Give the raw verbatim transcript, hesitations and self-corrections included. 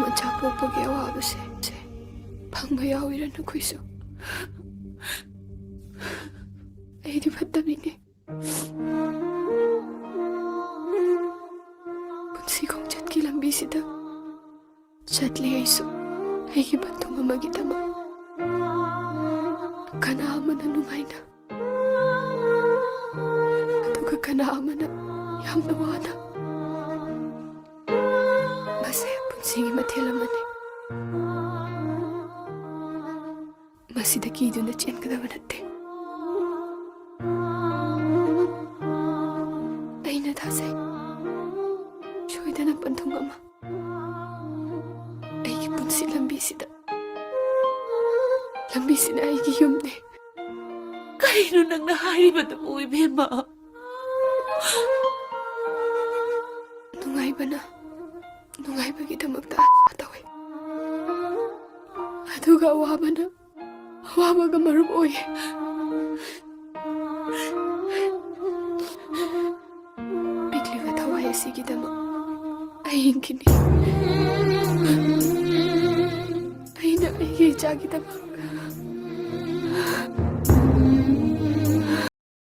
ꯃꯆꯥ ꯄꯣꯛꯄꯒꯤ ꯑꯋꯥꯕꯁꯦ ꯐꯪꯕ ꯌꯥꯎꯏꯔ ꯅꯈꯣꯏꯁꯨ? ꯑꯩꯗꯤ ꯐꯠꯇꯕꯤꯅꯦ꯫ ꯄꯨꯟꯁꯤ ꯈꯣꯡꯆꯠꯀꯤ ꯂꯝꯕꯤꯁꯤꯗ ꯆꯠꯂꯤ ꯑꯩꯁꯨ, ꯑꯩꯒꯤ ꯄꯟꯊꯨꯡ ꯑꯃꯒꯤꯗꯃꯛ꯫ ꯀꯅꯥ ꯑꯃꯅ ꯅꯨꯡꯉꯥꯏꯅ, ꯑꯗꯨꯒ ꯀꯅꯥ ꯑꯃꯅ ꯌꯥꯝꯅ ꯋꯥꯅ꯫ ꯃꯁꯦ ꯄꯨꯟꯁꯤꯒꯤ ꯃꯊꯦꯜ ꯑꯃꯅꯤ꯫ ꯃꯁꯤꯗ ꯀꯤꯗꯨꯅ ꯆꯦꯟꯒꯗꯕ ꯅꯠꯇꯦ꯫ ꯑꯩꯅ ꯊꯥꯖꯩ, ꯁꯣꯏꯗꯅ ꯄꯟꯊꯨꯡ ꯑꯃ꯫ ꯑꯩꯒꯤ ꯄꯨꯟꯁꯤ ꯂꯝꯕꯤꯁꯤꯗ, ꯂꯝꯕꯤꯁꯤꯅ ꯑꯩꯒꯤ ꯌꯨꯝꯅꯦ꯫ ꯀꯔꯤꯅꯣ ꯅꯪꯅ ꯍꯥꯏꯔꯤꯕꯗꯨꯕꯨ, ꯏꯕꯦꯝꯃ? ꯅꯨꯡꯉꯥꯏꯕꯅ ꯅꯨꯡꯉꯥꯏꯕꯒꯤꯗꯃꯛꯇ ꯑꯥꯁꯥ ꯇꯧꯏ, ꯑꯗꯨꯒ ꯑꯋꯥꯕꯅ ꯑꯋꯥꯕꯒ ꯃꯔꯨꯞ ꯑꯣꯏꯌꯦ꯫ ꯄꯤꯛꯂꯤꯕ ꯊꯋꯥꯏ ꯑꯁꯤꯒꯤꯗꯃꯛ ꯑꯩ ꯍꯤꯡꯈꯤꯅꯤ꯫ ꯑꯩꯅ ꯑꯩꯒꯤ ꯏꯆꯥꯒꯤꯗꯃꯛ